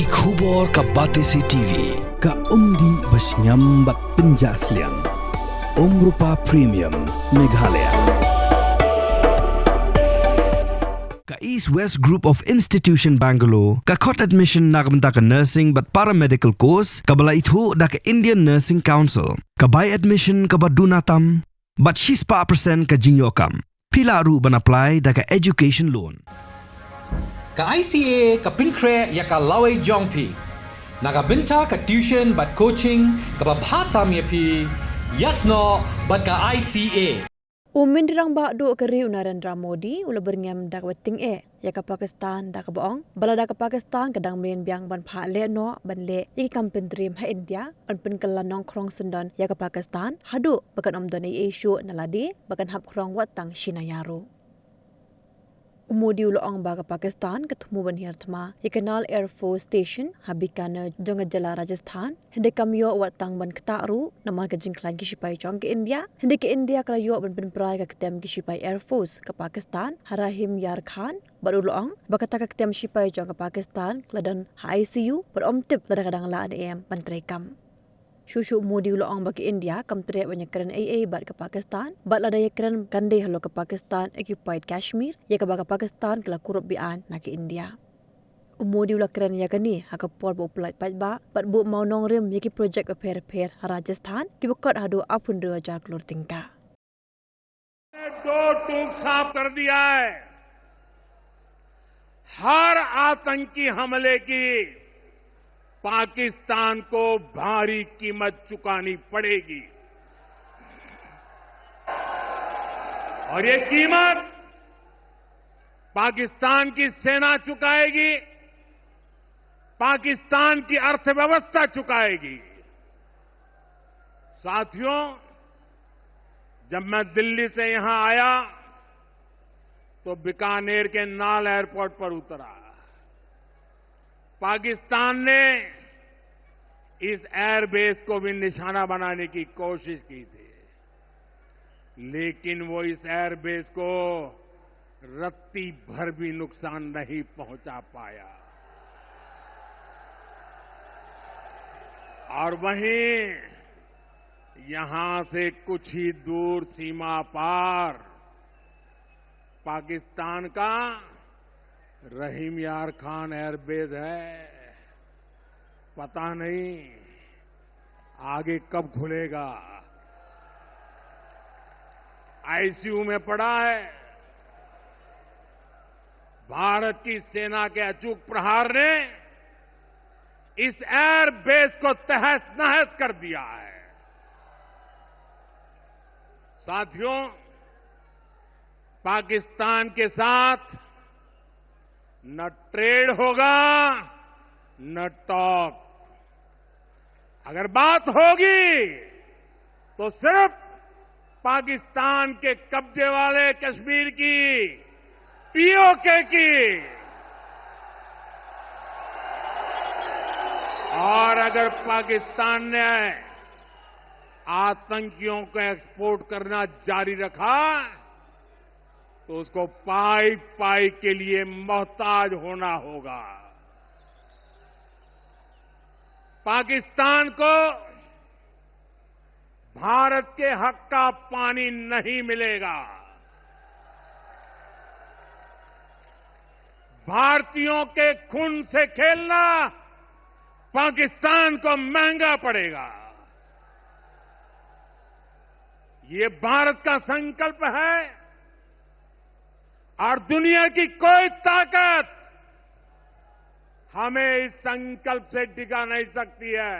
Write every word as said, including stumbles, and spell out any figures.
Ki khubor ka Batesi T V, ka umdih ba shngiam bad pynjah sliang. Umrupa Premium, Meghalaya. Ka East West Group of Institution Bangalore, ka khot admission na ka bynta ka nursing bad paramedical course, kaba la ithuh da ka Indian Nursing Council, ka bai admission kaba duna tam, bad shispah percent ka jingïoh kam. Phi lah ruh ban apply da ka education loan. Ka I C A ka pynkhreh ïa ka lawei jong phi. Na ka bynta ka tuition bad coaching kaba bha tam ïa phi, ïasnoh bad ka I C A. U Myntri Rangbah Duh ka ri u Narendra Modi u la byrngem da kaba tyngeh ïa ka Pakistan da kaba ong ba lada ka Pakistan ka dang mlien biang ban phah lehnoh ban leh ïa ki kam pyntriem ha India, yn pynkylla nongkhrong syndon ïa ka Pakistan haduh ba kan ym don ei ei shuh na lade ba kan hap khrong wat tang shi naiar ruh. U Modi u la ong ba ka Pakistan ka thmu ban hiar thma ïa ka Nal Air Force Station ha Bikaner jong ka jylla Rajasthan, hynrei kam ïoh wat tang ban ktah ruh namar ka jingkhlaiñ ki shipai jong ka India. Hynrei ka India ka la ïoh ban pynpra ïa ka ktem ki shipai Air Force ka Pakistan ha Rahim Yar Khan, bad u la ong ba kata ka ktem shipai jong ka Pakistan ka la don ha I C U bad ym tip lada ka dang lah ne em ban trei kam. Shuh shuh u Modi u la ong ba ka India kam treh ban ïakren ei ei bad ka Pakistan, bad lada ïakren kan dei halor ka Pakistan occupied Kashmir, ïa kaba ka Pakistan ka la kurup be-aiñ na ka India. U Modi u la kren ïa kane ha ka por ba u pyllait paidbah bad buh mawnongrim ïa ki projek bapher bapher ha Rajasthan kiba kot haduh arphew hynriew hajar klur tyngka. डोर टूक साफ कर दिया है। हर आतंकी हमले की पाकिस्तान को भारी कीमत चुकानी पड़ेगी। और ये कीमत पाकिस्तान की सेना चुकाएगी, पाकिस्तान की अर्थव्यवस्था चुकाएगी। साथियों, जब मैं दिल्ली से यहां आया तो बीकानेर के नाल एयरपोर्ट पर उतरा। पाकिस्तान ने इस एयरबेस को भी निशाना बनाने की कोशिश की थी, लेकिन वो इस एयरबेस को रत्ती भर भी नुकसान नहीं पहुंचा पाया। और वहीं यहां से कुछ ही दूर सीमा पार पाकिस्तान का रहीम यार खान एयरबेस है। पता नहीं आगे कब खुलेगा। आईसीयू में पड़ा है। भारत की सेना के अचूक प्रहार ने इस एयरबेस को तहस नहस कर दिया है। साथियों, पाकिस्तान के साथ न ट्रेड होगा, न टॉक। अगर बात होगी तो सिर्फ पाकिस्तान के कब्जे वाले कश्मीर की, पीओके की। और अगर पाकिस्तान ने आतंकियों को एक्सपोर्ट करना जारी रखा तो उसको पाई पाई के लिए मोहताज होना होगा। पाकिस्तान को भारत के हक का पानी नहीं मिलेगा। भारतीयों के खून से खेलना पाकिस्तान को महंगा पड़ेगा। ये भारत का संकल्प है और दुनिया की कोई ताकत हमें इस संकल्प से डिगा नहीं सकती है।